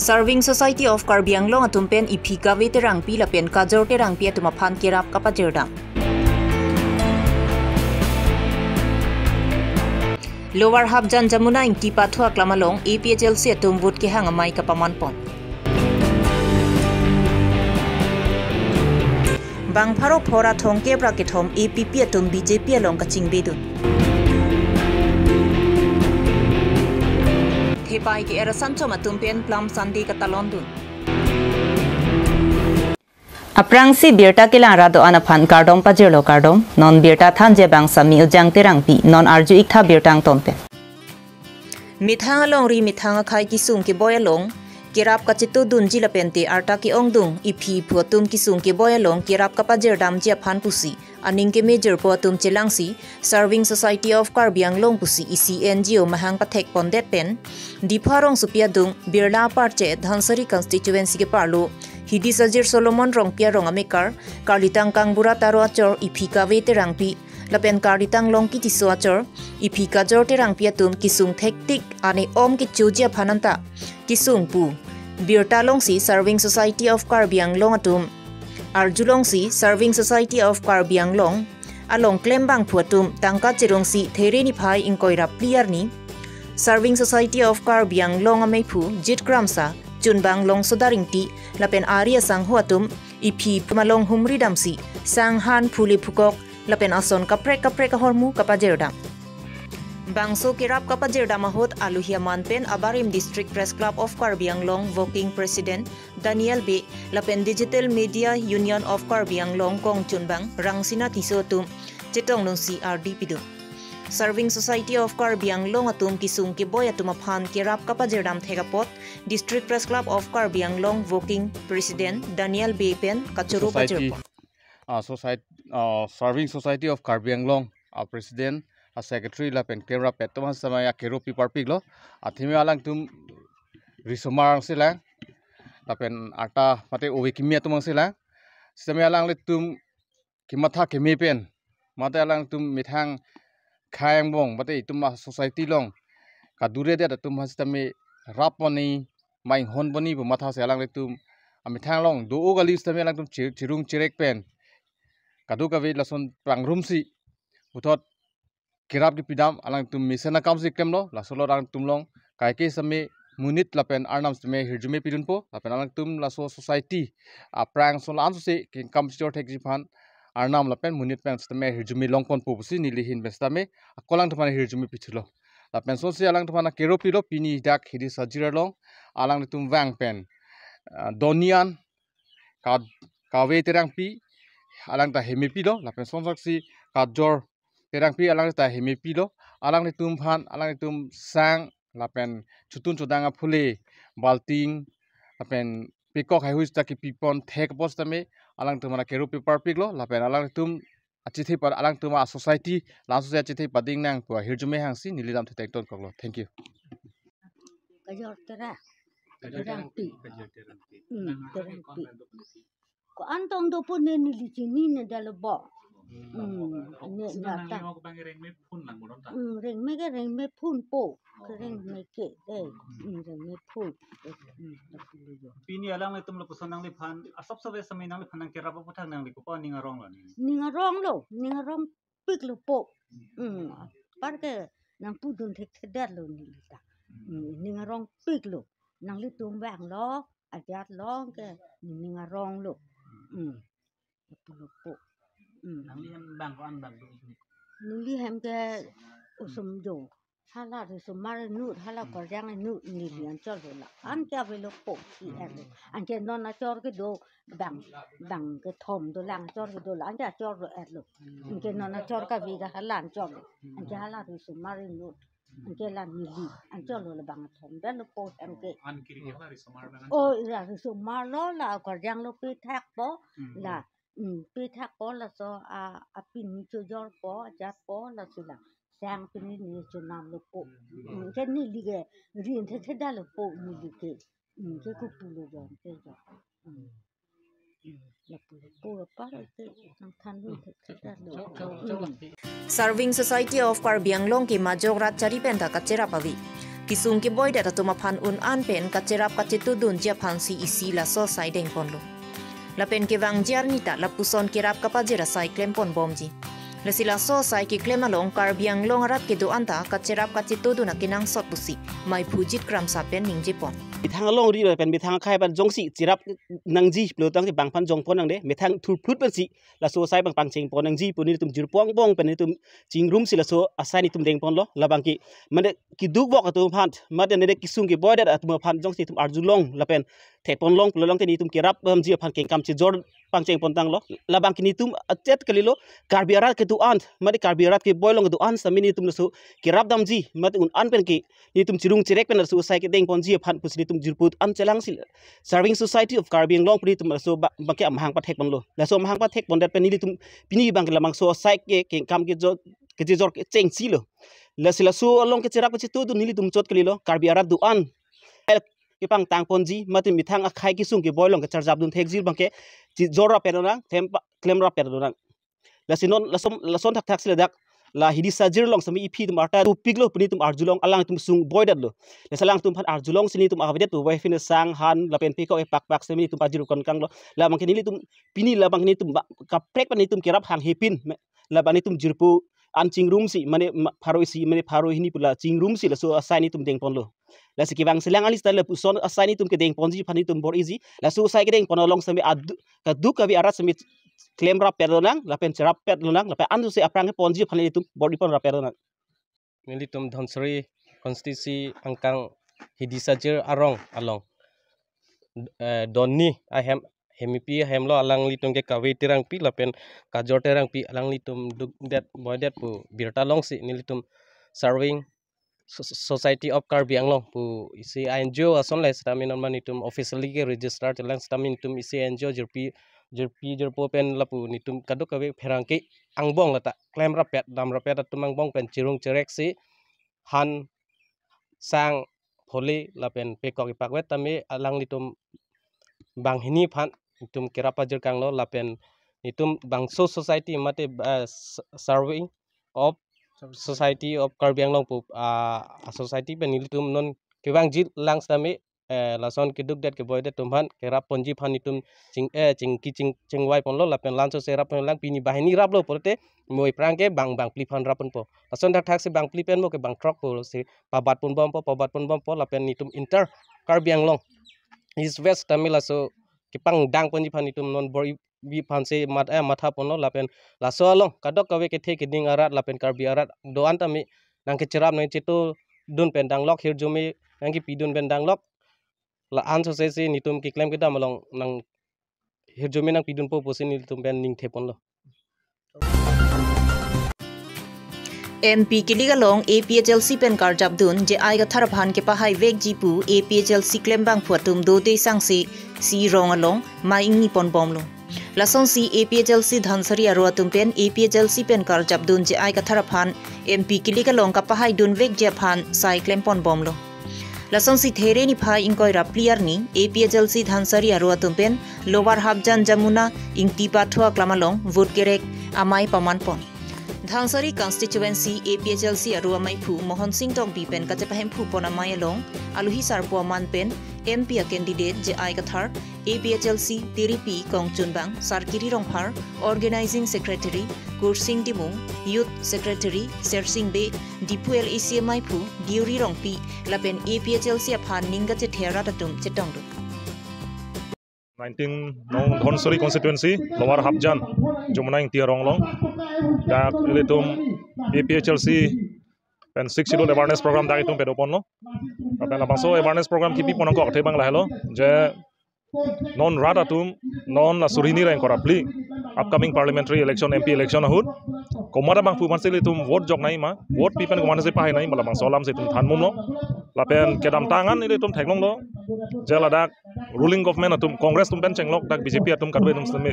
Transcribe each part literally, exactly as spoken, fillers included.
Serving Society of Karbi Anglong atum pen iphi Kave Terangpi lapen Kajor Terangpi atum aphan kerap kapajirdam. Lower Hapjan Jamuna Ingti pathu aklam along A P H L C atum vote kehang amei kapamanpon. Bang pharo phor ra thomkep ra kethom A P P atum B J P along kachingbedun. Thepai ke-er asanchom atum pen Palm Sunday katalondun. Aphrangsi birta kelang ra do-an aphan kardom pajirlo kardom, non birta thanji abang Sami Ujang Terangpi, non arju iktha birta angton pen. Methang alongri methang akhei kesung keboi along kerap kachetudunji lapen te arta ke-ongdung iphi iphu atum kesung keboi along kerap kapajirdamji aphan pusi aning kemejirpo atum chelangsi Serving Society of Karbi Anglong pusi isi N G O mahang pathekpondet pen Diphu arongsopi adung Birla Parche Dhansiri constituency keparlo Hidi Sajir Solomon Rongpi arong amekar, Karlitang Kangbura Taro achor iphi Kave Terangpi lapen Karlitang Longki Tisso achor iphi Kajor Terangpi atum kesung thektik ane om kechoji aphan anta kesung pu birta longsi Serving Society of Karbi Anglong atum arjulongsi Serving Society of Karbi Anglong along klembangphu atum tangka cherungsi There niphai ingkoi ra phli arni Serving Society of Karbi Anglong ameiphu Jit Kramsa, Chunbang Longsodar Ingti lapen ari asangho atum iphi iphu along humri damsi sang, han, phule phukok lapen ason kaprek kaprek ahormu kapajirdam. Bangso kerap kapajirdam ahut alohi aman pen abarim District Press Club of Karbi Anglong Working President Daniel Bey lapen Digital Media Union of Karbi Anglong kong Chunbang Rangsina Tisso atum chetongdunsi ardi pidun. Serving Society of Karbi Anglong atum kesung keboi atum aphan kerap kapajirdam thek apot District Press Club of Karbi Anglong Working President Daniel Bey pen kachoro Society, pajirpon. Ah, society, ah, Serving Society of Karbi Anglong, ah, President, ah, Secretary lapen klemrap atum aphan samaya keropi parpiklo. Athimi alangtum risomar angselang lapen arta mate ove kimi atum angselang. Sitame alanglitum kematha keme pen mate alangtum methang khei angbong mate itum a-society along kaduredet atum aphan sitame rappon ni mainghonpon ni pu mathasi alanglitum amethang along do-o kali sitame alangtum chir-, chirung chirek pen kadokave lason pangrumsi puthot kerap kepidam, alangtum mesen akamsi klemlo, laso lo alangtum along kaike sitame monit lapen arnam sitame hirjume pidunpo, lapen alangtum laso society aphrang ason la-an sose kengkam chechor thekji aphan arnam lapen monit pen sitame hirjume longponpo pusi neli ahin pen sitame ako alangtum aphan hirjume pithulo. Lapen sonsi alangtum aphan keropilo, pini dak Hidi Sajir along alanglitum vang pen, ah, donian Ka-, Kave Terangpi alangta hemepilo, lapen sonsaksi Kajor Terangpi alangta hemepilo, alanglitum aphan, alanglitum sang lapen chotun chodang aphule, balting lapen pekok haihui ta kepipon thek apot sitame alangtum aphan keropi parpiklo, lapen alangtum achethe pa-, alangtum a-society, la-an sose achethe pading nang pu ahirjume hangsi neli lam thetek tonkoklo. Thank you. Kajor Tera-, Terangpi. Hmm, Terangpi. Ko-an tong dopo ne neli chinine dalo bo. Hmm, ne nata. Hmm, rengme ke rengme phunpo. Ke rengme ke de. Hmm, rengme phun. Hmm, lapu lo jo. Pini alanglitum lapuson nangliphan, asap sabe sami nangliphan nangkerap aphuthak nangli kopi ning aronglo ni? Ning aronglo, ning arongpiklo po. Hmm, apar ke nangpudun thekthedetlo nelita. Hmm, ning arongpiklo. Nanglitum vanglo, ajat long ke ning aronglo. Hmm. Lapu lo po. Hmm. Nangli hem bang ko-an bang do? Neli hem ke osomjo. Hala risomar inut, hala korjang inut, neli anchot lo la. Anke avelo po, si er lo. Anke non achor kedo, bang, bang kethom dolang achor kedo la. Anke achor lo er lo. Anke non achor kave ke hala anchot lo. Anke hala risomar inut. Anke la neli anchot lo la bang kethom. Dalo po hem ke. An kiri ke hala risomar bang. Oh, anchot. Ira risomar lo la korjang lo pethak po. Hmm. La, hmm, pethak po laso a, apini chojor po, ajat po laso la. Sang pini ni chonam lo po. Hmm. Hmm, ke neli ke rin thekthedetlo po neli ke. Hmm, ke kopulo jon ke jo. Hmm. Hmm, lapu lo po apar ke nangthandun thekthedetlo. Hmm. Serving Society of Karbi Anglong ke majok rat chari penta kacherap ave. Kesung keboidet atum aphan un-an pen kacherap kachetudunji aphansi isi laso asai dengponlo. Lapen kevangji arni ta lapuson kerap kapajir asai klempon bomji. Lasi laso asai keklem along Karbi Anglong arat kedo-an ta kacherap kachetudun akenangsot pusi mei Phujit Kramsa pen ningjepon. Methang alongri lapen methang akhei aphan jongsi cherap nangji pulo tangte bang aphan jongpon nangde, methang thurphlut pensi laso asai abang pangchengpon nangji pu nelitum jirpo angbong pen nelitum chingrumsi laso asai nelitum dengponlo. Labang ke mane keduk vok atum aphan, mane nede kesung keboidet atum aphan jongsi nelitum arjulong lapen thekponlong pulo tangte nelitum kerap damji aphan kengkam chejor pangchengpon tanglo. Labang ke nelitum achet kalilo, Karbi arat kedo-an, mane Karbi arat keboi along kedo-an sitame nelitum laso kerap damji, mane un-an pen ke nelitum chirung chirek pen laso asai kedengponji aphan pusi nelitum jirpo an chelangsi Serving Society of Karbi Anglong pu nelitum laso ba-, abang ke amahang pathekponlo. Laso amahang pathekpondet pen nelitum pini abang ke labangso asai ke, kengkam kejor, kejejor kechengchilo. Lasi laso along kacherap kachetudun nelitum chot kalilo, Karbi arat do-an kepangtangponji, mate methang akhei kesung keboi along kacharjapdun thekji abang ke chejor rapet lonang, klem pa-, klem rapet lonang. Lasi non lason, lason thakthaksi ladak la Hidi Sajir along sitame iphi atum arta dopiklo pu nelitum arjulong, alangtum sung boidetlo. Lasi alangtum aphan arjulongsi nelitum avedet pu wai phin sang han lapen pekok epakpak sitame nelitum pajirkon kanglo. Labang ke nelitum pini labang ke nelitum ba-, kaprek pen nelitum kerap hanghe pin. Me-, labang nelitum jirpo an chingrumsi, mane ma-, pharo isi, mane pharo hini pu la chingrumsi laso asai nelitum dengponlo. Lasi kevang selang alis ta lapuson asai nelitum kedengponji aphan nelitum bor-iji. Laso asai kedengpon along sitame adu-, kaduk kave arat sitame klem rapet lonang, lapen cherap pet lonang, lapen ansi aphrang keponji aphan nelitum bor-ipon rapet lonang. Nelitum Dhansiri constituency angkang Hidi Sajir arong along, eh, donni ahem, hemipi ahemlo alanglitum ke Kave Terangpi lapen Kajor Terangpi, alanglitum dukdet boidet pu birta longsi nelitum Serving So-, Society of Karbi Anglong pu isi N G O ason le sitame non ma nelitum officially ke register chelang sitame nelitum isi N G O jirpi, jirpi jirpo pen lapu nelitum kaduk kave pherangke angbong lata klem rapet, dam rapet atum angbong pen chirung chireksi han sang pholi lapen pekok ipakvet tame alanglitum banghini aphan nelitum kerap pajir kanglo lapen nelitum bangso society mate, eh, s-, serving of Society of Karbi Anglong pu, ah, society pen nelitum non kevangji lang sitame, eh, lason kedukdet keboidet atum aphan kerapponji aphan nelitum ching, eh, chingki ching, chingvaiponlo lapen laso asai rapponlang pini banghini raplo pulote mo aphrang ke bang, bangphli aphan rapponpo. Lason thakthaksi bangphli pen mo ke bangthrok pusi pabatponbompo, pabatponbompo lapen nelitum inter Karbi Anglong East West tame laso kepangdangponji aphan nelitum non bor-ibi aphansi mat-, eh, mathaponlo lapen laso along kadok kave kethe keding arat lapen Karbi arat do-an tame nangkecherap nangchetudun pen danglok, hirjume nangkepidun pen danglok, la-an sosesi nelitum keklem kedam along nang hirjume nangpidunpo pusi nelitum pen ningtheponlo. M P kilik along A P H L C pen karjapdun J I Kathar aphan kepahai vekji pu A P H L C klembangphu atum do te sangse si rong along mei ingniponbomlo. Lasonsi A P H L C Dhansiri aro atum pen A P H L C pen karjapdun J I Kathar aphan M P kilik along kapahaidun vekji aphan sai klemponbomlo. Lasonsi There niphai ingkoi ra phli arni A P H L C Dhansiri aro atum pen Lower Hapjan Jamuna Ingti Pathu aklam along vote kerek amei pamanpon. Dhansiri constituency A P H L C aro ameiphu Mohon Sing Tokbi pen kachepahemphupon amei along aluhi sarpo aman pen M P a candidate J I Kathar, A P H L C Tiripi Kongchunbang, Sarkiri Rongphar, Organizing Secretary Kursing Timung, Youth Secretary Sersing Bey, Diphu L A C ameiphu Deuri Rongpi lapen A P H L C aphan ning kachethe arat atum chetongdun. Nineteen nong Dhansiri constituency, Lower Hapjan, Jamuna Ingti arong along. Dak ilitum A P H L C pen Sixth Schedule awareness program dak itum padoponlo. Lapen labangso awareness program kipipon nangkok athe abang lahelo je non rat atum non la suri hini ra ingkoi ra phli upcoming parliamentary election, M P election ahut komat abangphu aphansi ilitum vote joknangji ma, vote pi pen komatsi pahainangji ma, labangso alamsi itum thanbomlo. Lapen kedamtang an ilitum theklonglo je ladak ruling government atum, Congress atum pen chenglok dak B J P atum kadokave atum sitame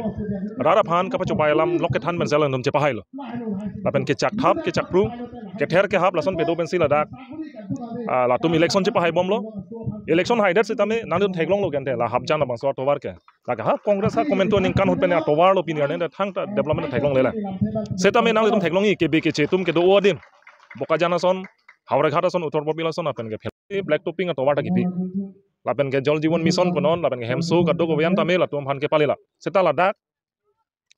rat aphan kapachopai alam lok kethan pensi alangtum chepahailo. Lapen kechakthap kechakprung kether kehap lason pado pensi ladak, ah, latum election chepahaibomlo. Election haidet sitame nanglitum theklonglo gente la Hapjan labangso atovar ke. Lake ha Congress ha komento aningkan ahut pen atovarlo, pini arni thangta development theklongle la. Sitame nanglitum theklongji kebe keche atum kedo-o adim. Bokajan ason Howraghat ason, Uttar Borbil ason, lapen ke Phel-, black topping atovar ta kipi. Lapen ke Jal Jeevan Mission punon, lapen ke hemso kadokave an tame latum aphan kepalila. Seta ladak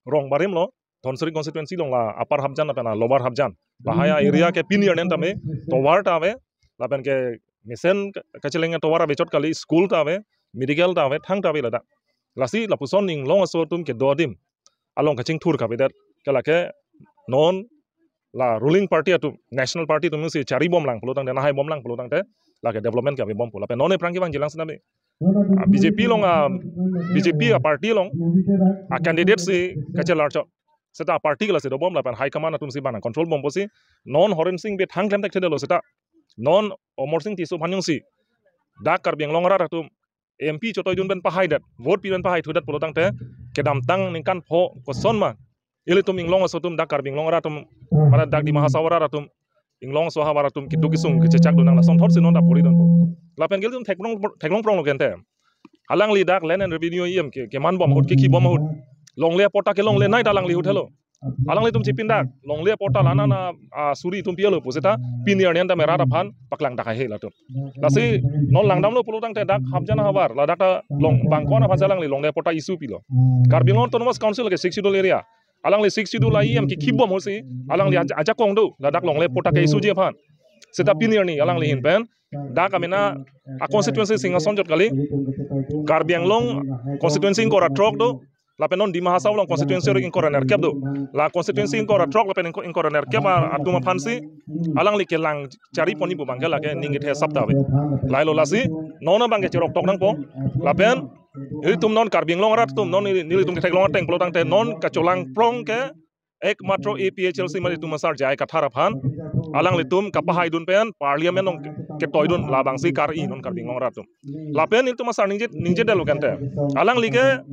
Rongbarim lo, Dhansiri constituency along la Upper Hapjan lapen Lower Hapjan, lahai a-area ke pini arni an tame tovar ta ave, lapen ke mesen ke-, kacheleng atovar ave chot kali, school ta ave, medical ta ave, thang ta ave ladak. Lasi lapuson inglong aso atum kedo adim along kachingthur kavedet, ke lake non la ruling party atum, national party atum si chari bomlang pulo tangte, nahai bomlang pulo tangte, lake development ke ave bompo. Lapen non aphrang kevang jilang sitame, ah, B J P along, ah, B J P a-party along a-candidate si kachelar chot. Seta party ke lasi dobom, lapen high command atum si bang control bompo si. Non Horen Sing Bey thang klem thekthedetlo seta, non Amarsing Tisso aphan jongsi dak Karbi Anglong arat atum M P chotoidun pen pahaidet, vote pi pen pahaithudet pulo tangte, kedamtang ningkan pho kosonma ilitum inglong aso atum, dak Karbi Anglong arat atum, mane dak Dima Hasao arat atum, inglong aso ahavar atum keduk kesung kechechakdun nang, lason thotsi non ta pori dunpo. Lapen ke ilitum theklong, theklong pronglo kente. Alangli dak Land and Revenue E M ke, keman bom ahut, kekhi bom ahut, longle apatta ke longlenei ta alangli ahut helo. Alanglitum chipin dak longle apatta la nana, ah, suri atum pilo pu seta pini arni an tame rat aphan paklang dak haihe latum. Lasi non langdamlo pulo tangte dak Hapjan ahavar, ladak ta long bangkon aphan si alangli longle apatta issue pilo. Karbi Anglong Autonomous Council ke Sixth Schedule area, alangli Sixth Schedule a-E M kekhi bom ahut si alangli aja-, ajakong do ladak longle apatta ke-issue ji aphan. Seta pini arni alangli ahin pen dak amena a-constituency sing ason chot kali, Karbi Anglong constituency ingkoi ra throk do, lapen non Dima Hasao along constituency ingkoi ra nerkep do. La constituency ingkoi ra throk lapen ingkoi, ingkoi ra nerkep a-, atum aphan si alangli kelang chari ponji pu abang ke lake ning kethe asap ta ave. Lahelo, lasi non abang ke cherok tok nangpo. Lapen ilitum non Karbi Anglong arat atum, non neli, nelitum ketheklong ateng pulo tangte, non kacholang prong ke ekmatro A P H L C mane itum asar J I Kathar aphan, alanglitum kapahaidun pen Parliament along ketoidun, labangsi kar-i non Karbi Anglong arat atum. Lapen itum asar ningje, ningjedetlo kente. Alangli ke,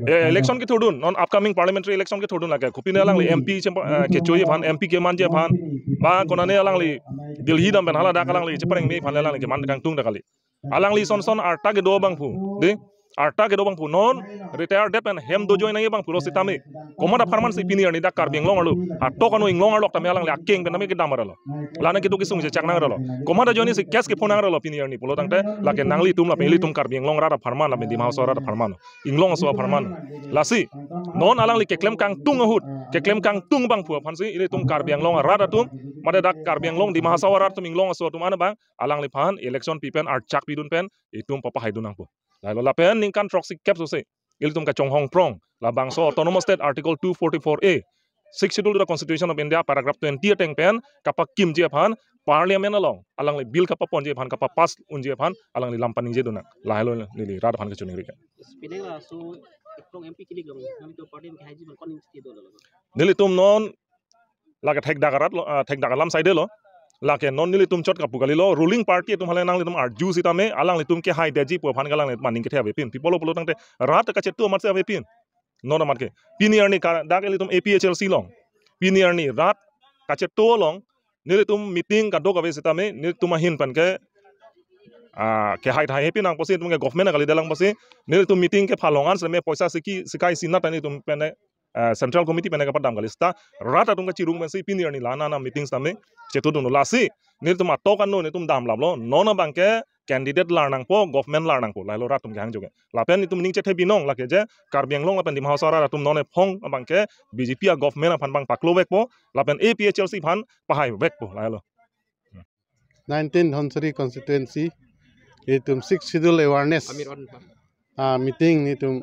eh, election kethurdun, non upcoming parliamentary election kethurdun lake, kopine alangli M P chempa-, eh, kechoji aphan, M P kemanji aphan, ba konane alangli Delhi dam pen haladak alangli chepareng me aphan alangli keman kangtung dak kali. Alangli son son arta kedo abangphu, de, arta kedo abangphu, non retire det pen hem dojoi nangji abangphu lo sitame, komat apharman si pini arni dak Karbi Anglong arlo, atok ano inglong arlo tame alangli akeng pen tame kedam arlo. Lana keduk kesung chechak nang arlo. Komat ajoine si case kephonang arlo pini arni pulo tangte, lake nanglitum lapen ilitum Karbi Anglong rat apharman lapen Dima Hasao rat apharman, inglong aso apharman. Lasi non alangli keklem kangtung ahut, keklem kangtung abangphu aphan si ilitum Karbi Anglong rat atum, mane dak Karbi Anglong Dima Hasao rat atum, inglong aso atum an abang alangliphan election pi pen archak pidun pen itum papahaidun nangpo. Lahelo, lapen ningkan throksi kep sose ilitum kachonghong prong, labangso Autonomous State Article two forty-four A, Sixth Schedule to the Constitution of India, paragraph twenty ateng pen kapakimji aphan, Parliament along alangli bill kapaponji aphan, kapapass unji aphan alangli lam paningjedun nang. Lahelo neli rat aphan kachiningri ke. Pineng laso iprong M P kilik long, nangtum party ke haji man kon ning siti dolo. Nelitum non lake thekdak arat lo, ah, thekdak alam side lo. Lake non nelitum chot kapu kalilo, ruling party atum hale nanglitum arju sitame, alanglitum kehaidetji pu aphan ke alangli maning kethe avepin. Pi apotlo pulo tangte rat kachetu amat si avepin. Non amat ke. Pini arni ka dak ilitum A P H L C along, pini arni rat kachetu along, nelitum meeting kadokave sitame, nelitum ahin pen ke, ah, kehai thai hepin nangpo si, itum ke government akali dalang po si, nelitum meeting kephalong an seme poisa siki, sikai sinat ani itum pen, eh, Central Committee pen kapadam kali seta, rat atum kachirung pensi pini arni la nana meeting sitame chetudun, lasi nelitum atok ano nelitum damlaplo, non abang ke candidate lar nangpo, government lar nangpo, lahelo rat atum kehang joke. Lapen itum ning chethe binong lake je, Karbi Anglong lapen Dima Hasao arat atum non ephong abang ke B J P a-government aphan abang paklovekpo, lapen A P H L C aphan pahaivekpo, lahelo. Nineteen Dhansiri constituency, itum Sixth Schedule awareness, ah, meeting nelitum,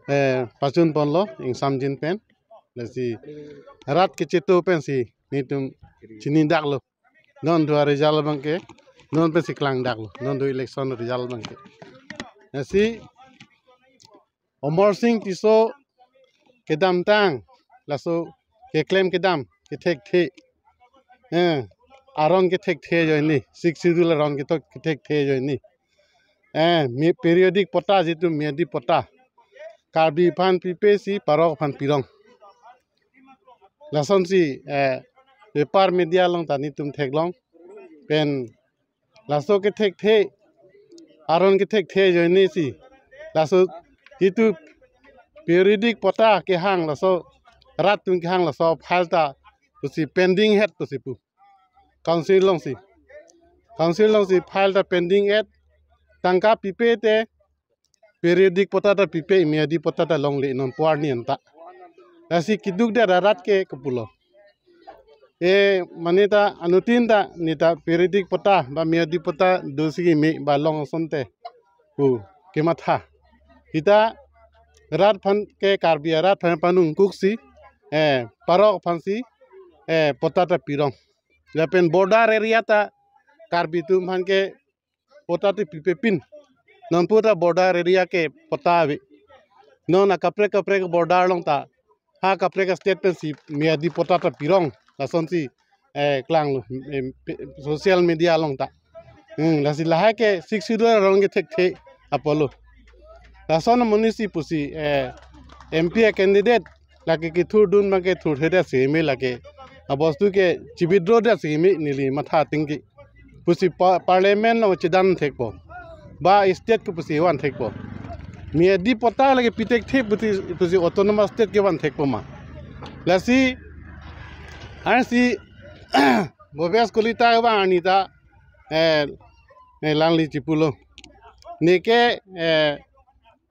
eh, pachun ponlo, ingsam jin pen, lasi rat kachetu pensi nelitum chinidaklo. Non do a-result abang ke, non pensi klangdaklo, non do election result abang ke. Lasi Amarsing Tisso kedamtang, laso keklem kedam, kethekthe, eh, aron kethekthe ajoine, Sixth Schedule aron ketok kethekthe ajoine, eh, mi periodic patta jitu miyadi patta, Karbi aphan pipe si Parok aphan pirong. Lasonsi, eh, paper media along ta nelitum theklong pen, laso kethekthe, aron kethekthe ajoine si, laso jitu periodic patta kehang, laso rat atum kehang, laso file ta pusi pending het pusi pu. council alongsi. Council alongsi file ta pending et, tangka pipe te periodic patta ta pipe, miyadi patta ta longle non po arni anta. Lasi keduk det arat ke kopulo. E, mane ta anuttin ta neta periodic patta ba miyadi patta dosi keme ba long asonte pu kematha. Sita rat aphan ke, Karbi arat aphan panung kuksi, eh, parok aphansi, eh, patta ta pirong. Lapen border area ta Karbi atum aphan ke patta ta pipepin. Non pu ta border area ke patta ave. Non akaprek kaprek border along ta ha kaprek state pensi miyadi patta ta pirong. Lasonsi, eh, klanglo, eh, pe-, social media along ta. Hmm, lasi lahai ke Sixth Schedule arong ke thekthe apotlo. Lason amonitsi pusi, eh, M P a candidate lake kethurdun abang ke thurthedet si keme, lake abostu ke chi-withdraw det si keme neli matha tingki. Pusi pa-, parliament along chedan thekpo. Ba state ke pusi van thekpo. Miyadi patta lake pi thekthe pusi, pusi autonomous state ke van thekpo ma. Lasi, ansi, Bhabesh Kalita abang arni ta, eh, eh, alangli chipulo. Neke, eh,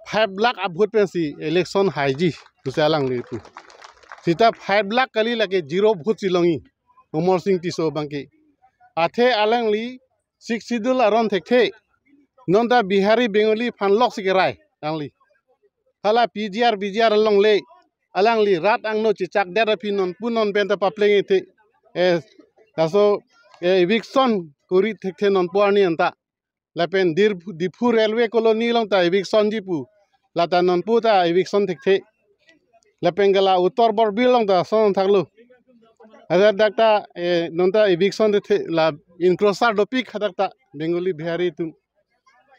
five lakh a-vote pensi election haiji, pusi alangli pu. Sita five lakh kali, lake zero vote si longji Amarsing Tisso abang ke. Athe alangli Sixth Schedule aron thekthe. Non ta Bihari Bengali aphan loksi kerai alangli. Hala P G R, V G R alongle alangli rat angno chechakdet aphi non pu non pen ta papleng-ethe. Eh, laso, eh, eviction kori thekthe non po arni anta. Lapen Dir-, Diphu Railway Colony along ta eviction ji pu. Lata non pu ta eviction thekthe. Lapen gala Uttar Borbil along ta ason thaklo. Hadak ta, eh, non ta eviction thekthe, la encroacher dopik hadak ta Bengali Bihari atum.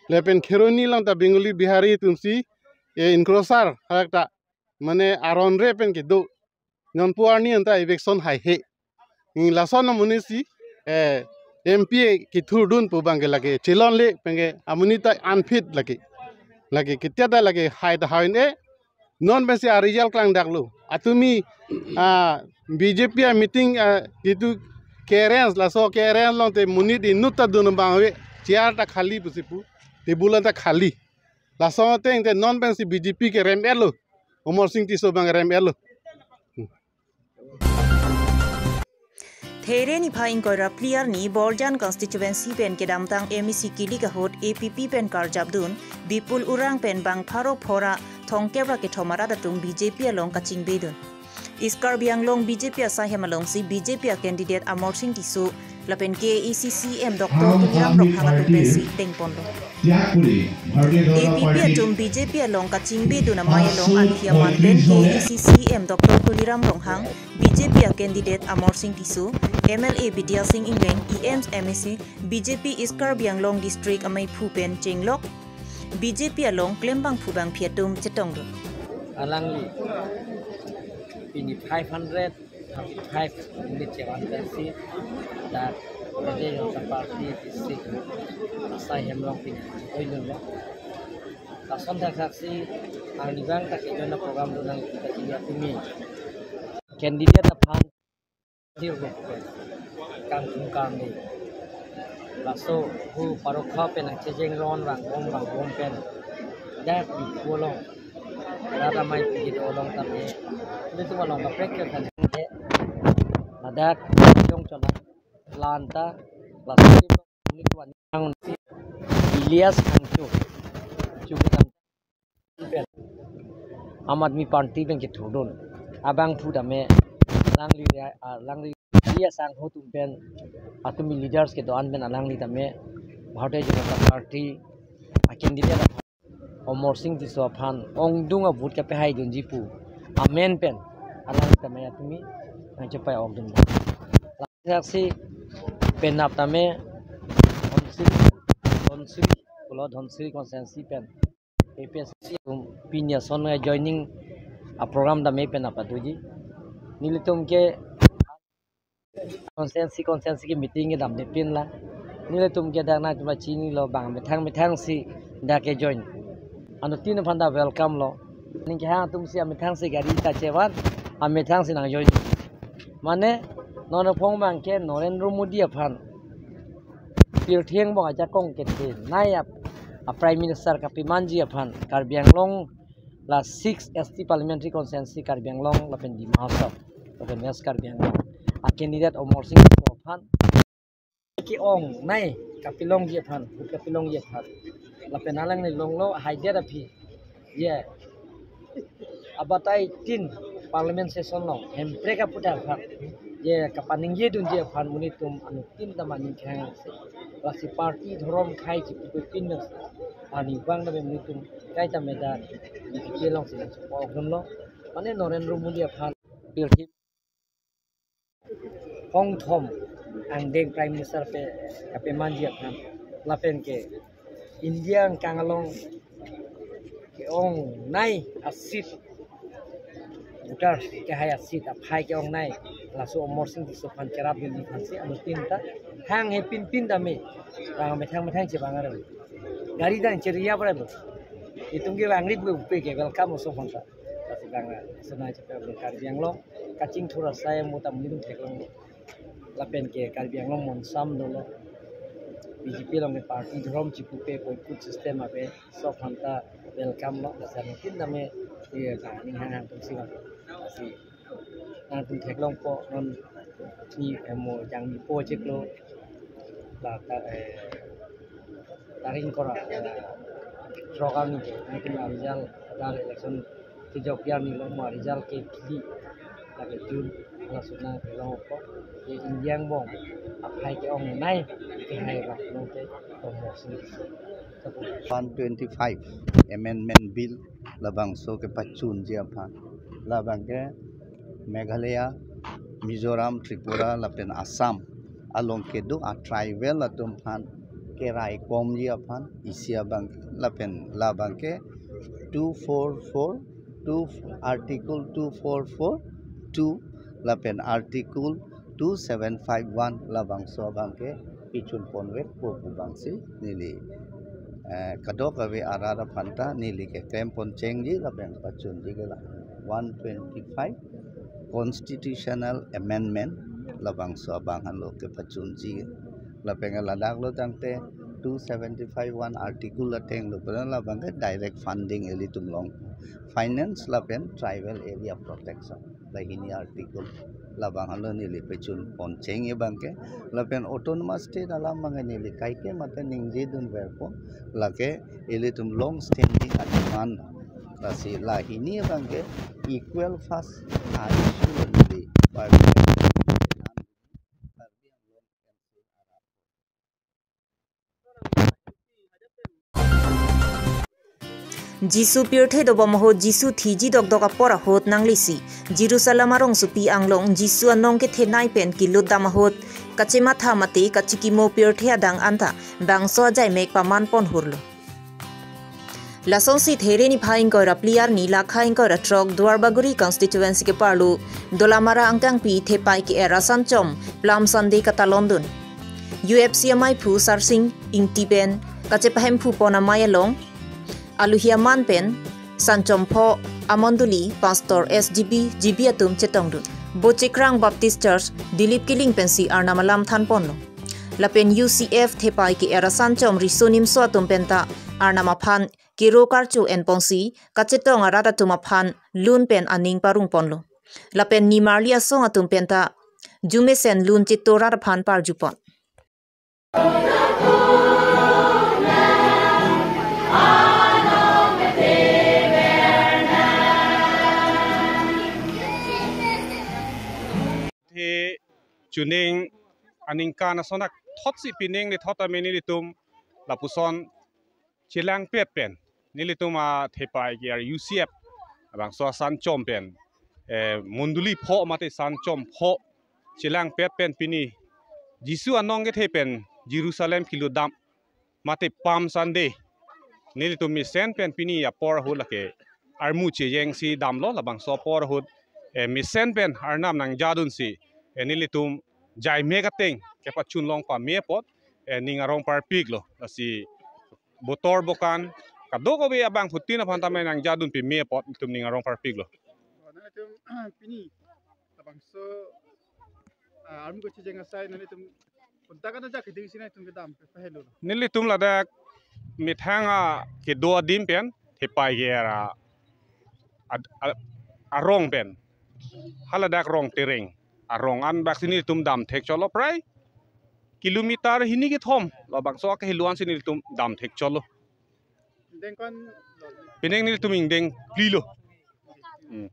Lapen Kheroni along ta Bengali Bihari atumsi, eh, encroacher hadak ta. Mane aron re pen kedo. Non po arni anta eviction haihe. Hmm, lason amonitsi, eh, M P a kethurdun pu abang ke lake chelongle pen ke amonit ta unfit lake. Lake ketia ta lake hai ta hai-un-e. Non pensi a-result klangdaklo. Atumi, ah, B J P a-meeting, ah, itum ke-arrange, laso ke-arrange along te monit inut ta dun abang ave, chair ta khali pusi pu, table ta khali. Laso ateng te non pensi B J P ke rem-etlo. Amarsing Tisso abang rem-etlo. There niphai ingkoi ra phli arni Borjan constituency pen kedamtang M E C kilik ahut A P P pen karjapdun Bipul Urang pen bang pharo phora thomkep ra kethom arat atum B J P along kachingbedun. East Karbi Anglong B J P asaihem alongsi B J P a-candidate Amarsing Tisso lapen K A A C C E M Doctor Tuliram Ronghang atum pensi dengponlo. A P P atum B J P along kachingbedun amei along anthi aman pen K A A C C E M Doctor Tuliram Ronghang, B J P a-candidate Amarsing Tisso, M L A Bidya Sing Engleng, E M, M A C, B J P East Karbi Anglong District ameiphu pen chenglok, B J P along klembangphu bangphi atum chetongdun. Alangli pini five hundred thirty-five unit chevan pensi dak Bharatiya Janata Party district asaihem along pini oilun lo. Lason thakthak si arnivang ta kejona program do nang kita kini atumi candidate aphan thir kangthum kangni. Laso hu parokha pen nangchejeng ron vangbom vangbom pen dak Diphu along rat amei pigit along tame. Ilitum along kaprek ke kan he. Ladak jong chona plan ta laso ilitum ang Elias Angcho. Chukutam pen Aam Aadmi Party pen kethurdun. Abangphu tame alangli, alangli Elias Angcho atum pen atumi leaders kedo-an pen alangli tame Bharatiya Janata Party a-candidate Amarsing Tisso aphan ongdung a-vote kapehaidunji pu amen pen alangli tame atumi nangchepai-okdun. Laso si penap tame Dhansiri, Dhansiri, pulo Dhansiri constituency pen A P H L C atum pini ason joining a-program tame penap adoji. Nelitum ke constituency constituency ke meeting kedamde pinlo. Nelitum ke dak nangtum chinilo bang methang methang si dak kejoin. Anuttin aphan ta welcome lo. Ning kehang atum si amethang si gari ta chevan, amethang si nangjoin. Mane Non aphong abang ke Narendra Modi aphan pirthe angbong ajakong kethenei a, a Prime Minister kapemanji aphan Karbi Anglong la six S T Parliamentary Constituency Karbi Anglong lapen Dima Hasao lapen West Karbi Anglong a candidate Amarsing Tisso aphan ke-ongnei kapelongji aphan, kapelongji aphan lapen alangli longlo haidet aphi, ye abatai tin Parliament session along Hemprek aputhak aphan ye kapaningjedunji aphan monit atum anuttin ta maning khang si, lasi party dhorom khei chipupin nang ani bang na monit atum kaita meda B J P along si nang chepokdunlo. Mane Narendra Modi aphan pirthe hongthom angdeng Prime Minister pe kapemanji aphan lapen ke India angkang along ke-ongnei a-seat, voter kehai a-seat aphai ke-ongnei, laso Amarsing Tisso aphan cherapdunji aphan si anuttin ta hang hepinpin tame bang methang methang chevang arlo. Gari dang cheriap arlo. Itum ke bang rit bupe ke welcome oso aphan ta. Lasi bang asonai chepe Karbi Anglong kachingthur asai mo ta monit atum theklong lapen ke Karbi Anglong monsam dolo. B J P along ke party dhorom chipupe, boycott system ave, laso aphan ta welcome lo. Lasi anuttin tame ye kaning hang hang atum si bang si nangtum theklongpo non ni emo jangmipo chiklo la ta, eh, tarik ingkoi ra, eh, throk arni ke nangtum a-result, adar election kejok arni lo mo a-result ke kili lake June, laso nangtheklongpo. Ye India angbong aphai ke-ongnei kehai abang ke Amarsing Tisso. One twenty-five Amendment Bill labangso kepachunji aphan, labang ke Meghalaya, Mizoram, Tripura lapen Assam along kedo a-tribal atum aphan keraikomji aphan isi abang lapen labang ke two four four two, Article two four four two lapen Article two seven five one labangso abang ke pichun ponvekpo pu abang si neli, eh, kadokave arat aphan ta neli keklem ponchengji lapen pachunji ke la one twenty-five Constitutional Amendment labangso abang henlo kepachunji. Lapen ke ladak lo tangte two seventy-five one article ateng lo pen labang ke direct funding ilitum long finance lapen tribal area protection. Lahini article labang henlo neli pachun poncheng abang ke. Lapen autonomous state alam abang ke neli kaike mate ningjedunverpo, lake ilitum long standing a-demand. Lasi lahini abang ke equal first a-issue lo neli party Jisu pirthe dobom ahut Jisu thiji dokdok apor ahut nanglisi Jerusalem arongsopi anglong Jisu anong kethenei pen kelutdam ahut kachematha mate kachikimo pirthe adang anta bangso ajaimek paman ponhurlo. Lasonsi There niphai ingkoi ra phli arni lakha ingkoi ra throk Duarbagori constituency keparlo Dolamara angkangpi Thepai ke-er asanchom Palm Sunday katalondun. U F C amaiphu Sarsing Ingti pen kachepahemphu pon amei along aluhi aman pen sanchom pho amondoli pastor S G B, G B atum chetongdun. Bochekrang Baptist Church Dilip Killing pensi Arnam alam thanponlo. Lapen U C F Thepai ke-er asanchom riso nimso atum penta Arnam aphan kero karcho enponsi kachetong arat atum aphan lun pen aning parungponlo. Lapen nimarli asong atum penta jumesen lun cheto rat aphan parjupon. He chuning aningkan asonak thotsi pining ni thot ameni nelitum lapuson chelangpet pen nelitum a Thepai ke-er U C F labangso asanchom pen, eh, mondoli pho mate sanchom pho chelangpet pen pini Jisu anong kethe pen Jerusalem kelutdam mate Palm Sunday nelitum mesen pen pini apor ahut lake armu chejengsi damlo. Labangso apor ahut, eh, mesen pen Arnam nangjadunsi, eh, nelitum jaimek ateng kepachun long pame apot, eh, ning arong parpiklo. Lasi botor bokan kadokave abangphutin aphan tame nangjadun pame apot itum ning arong parpiklo. Nangtum pini labangso Ah, army kochijeng asai nanglitum punta kana jak keding si nanglitum kedam pahelo. Nelitum ladak methang a kedo adim pen thepai ke ara ad- a- arong pen. Haladak rong tereng. Arong an bak si nelitum dam thek cholo prai kilometer hini kethom. Labangso akehelo an si nelitum dam thek cholo. Dengkon pining nelitum ingdeng plilo. Hmm.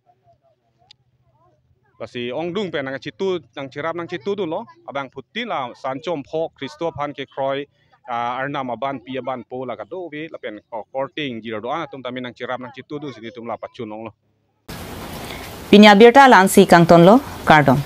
Lasi ongdung pen nangchitu nangcherap nangchitu dunlo. Abangphutin la Sanchom Pho Khristo aphan kekroi, ah, Arnam aban pi aban po la kadokave lapen ko korting jiro do-an atum tame nangcherap nangchitu dun si nelitum la pachun longlo. Pini abirta la-ansi kangtonlo, kardom.